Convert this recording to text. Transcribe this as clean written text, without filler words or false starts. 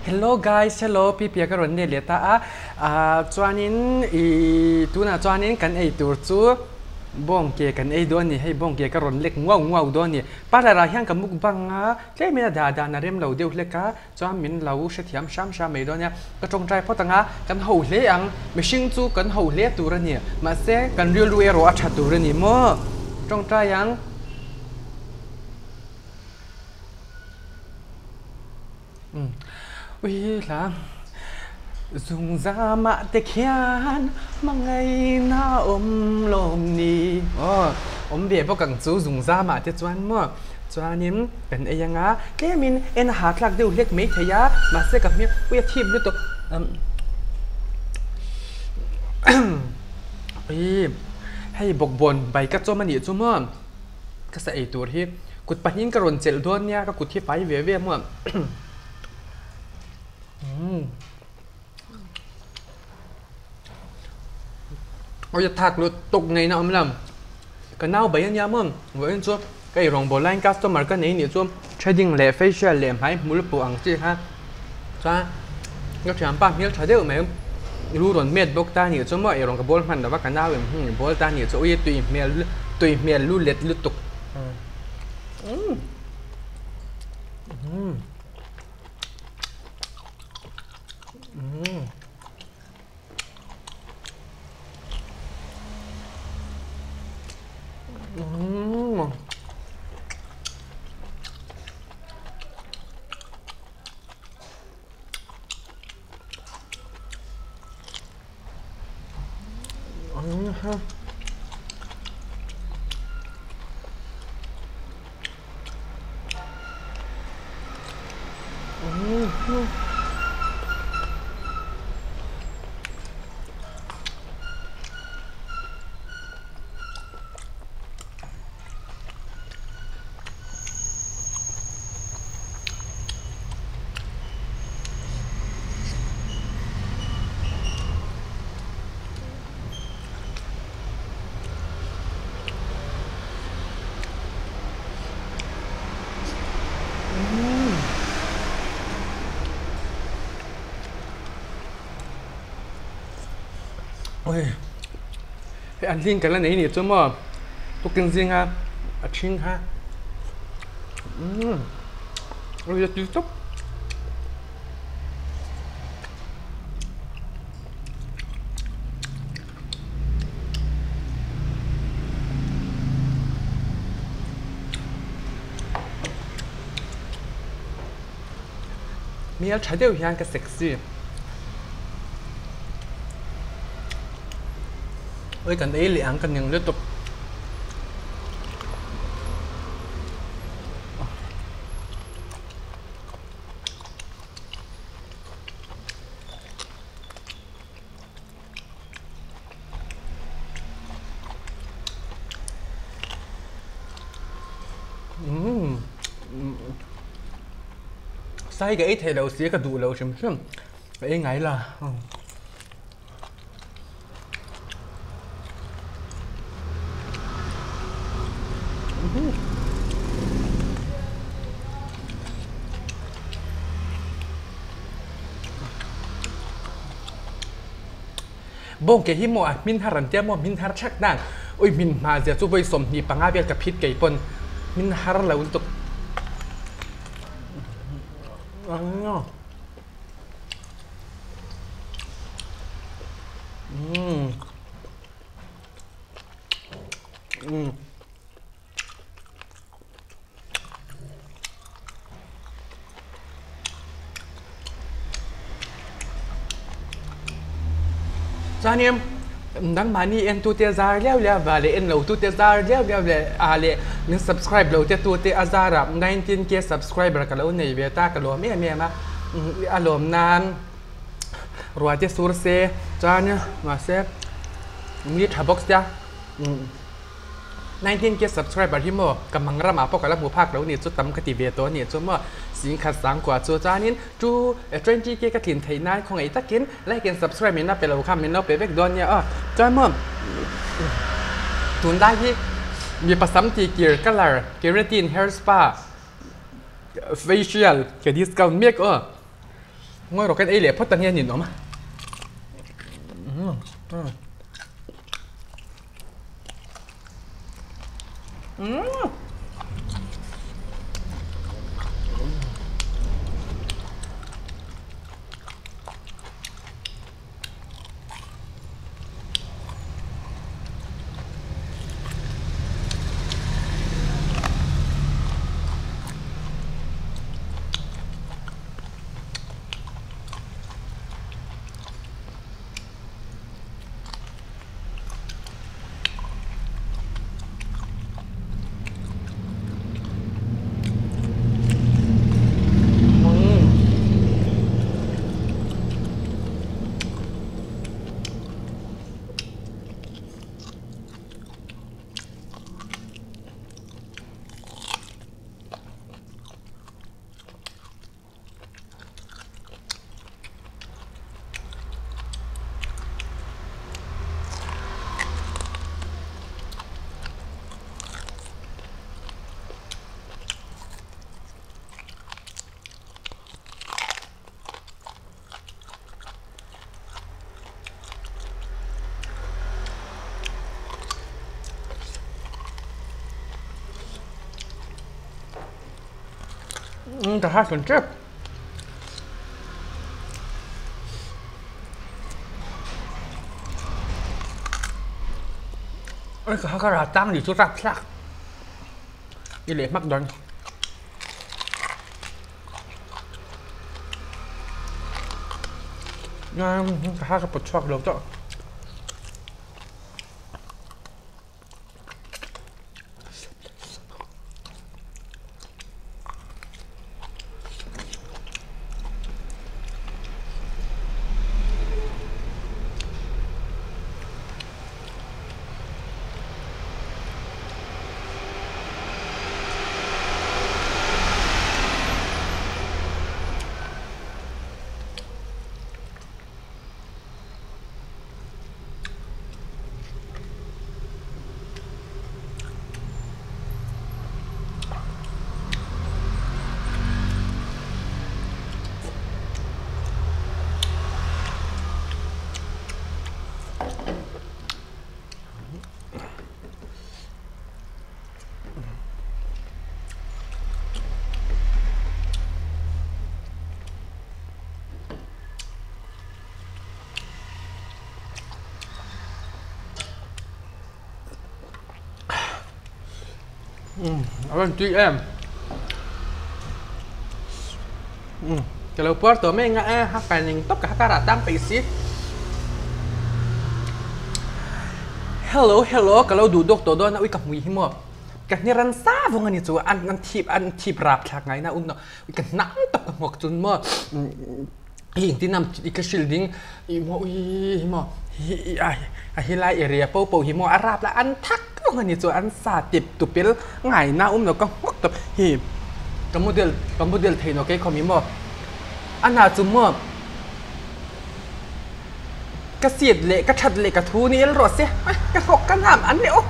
Hello guys, hello pi pia ka rawn nei leh ta a, ah chuanin ih tunah chuanin kan ei tur chu bawng ke kan ei dawn a ni, hei bawng ke ka rawn lek nguau nguau dawn a ni. Parlour ah hian ka mukbang a, tlemin a dah dan a rem lo deuh hlek a, chuan min lo hrethiam hram hram mai dawn nia. Ka tawngtai phawt ang a, kan ho hle ang, mihring chu kan ho hle tur a ni, mahse kan rilru erawh a tha tur a ni maw? Tawngtai ang. Ui hla Zungzamah te khian hmangaihna awm lawm ni aw awm ve bawk ang chu zungzamah te chuan maw chuanin kan ei anga tlemin en a hahthlak deuh hlek mai thei a mahse ka hmel ui a thip lutuk ui hei bawkbawn bai ka chawm a nih chu maw. Ka sa ei tur hi kut pahnih ka rawn chelh dawn nia ka kut hi fai ve ve maw Awi a thak lut tawk ngei na awm lo ka nau bai ania maw vawiin chu ka ei rawngbawl laiin customer ka nei nih chu threading leh facial leh hmai hmul pawh ang chi kha chuan ka thianpa hmel tha deuh mai lu rawn met bawk ta nih chu maw ei rawng ka bawl hman lo va ka nau in hmun bawl ta nih chu ui tui hmel tui hmel lu let lutuk Oi hei an hling ka la nei nih chu maw tukin zinga a ṭhing kha umm oi a tui tawp. Hmel tha deuh hian ka sexy. Oi kan ei leh ang ka ning lutuk. Sai ka ei thei lo sia ka duh lo hrim hrim ka ei ngai la. Bawngke hi maw a hmin har an tia maw hmin har thak nang ui hmin hma zia chu vawi 25 vel ka phit kei pawn hmin har lo lutuk. Chuanin nangmahni entute zar liau liau va leh en lo tute zar liau liau leh ah leh min subscribe lo te tute a zarah 19k subscriber ka lo nei ve ta ka lawm em em a a lawm nan ruah te sur se chuan mahse mi tha bawk sia. 19k subscriber hi maw ka mang ramah pawh ka la hmu phak lo ni chu tam ka ti ve tawh a nih chu maw singkhat sangkua chu chuanin two 20k ka tlin theih nan khawngaih takin like and subscribe min la pe lo kha min lo pe vek dawn nia aw chuan maw tunlai hi mipa sam tih kir colour keratin hair spa facial ka discount mek aw. Ngawi rawh kan ei leh phawt ang hian ninawm a. Ka ha hlun tep. Oi ka ha ka ra tang ni chu rap thlak. I leh hmak dawn. Ka ha ka pawt chhuak lo tawh. A rawn tui em. Ka lo puar tawh mai anga e ha kai ning tawp ka ha karah tang peih si. Hello hello ka lo duh dawk tawh dawn a ui ka hmui hi maw ka hni ran sa vawng a ni chu an an thip an thip rap thlak ngai na um no ui ka hnang tawp ka hmuak chun maw hi engtin am i ka hrilh ding i maw ui hi maw hi a a hi lai area po po hi maw a rap la an thak vawng a ni chu an sa tip tupil ngai na um lo ka hmuak tawp hi ka model ka model thei no kei khawm hi maw a hna chu maw Ka siat leh ka that leh ka thu ni el rawh se. Ka hlawk ka nam an leh aw.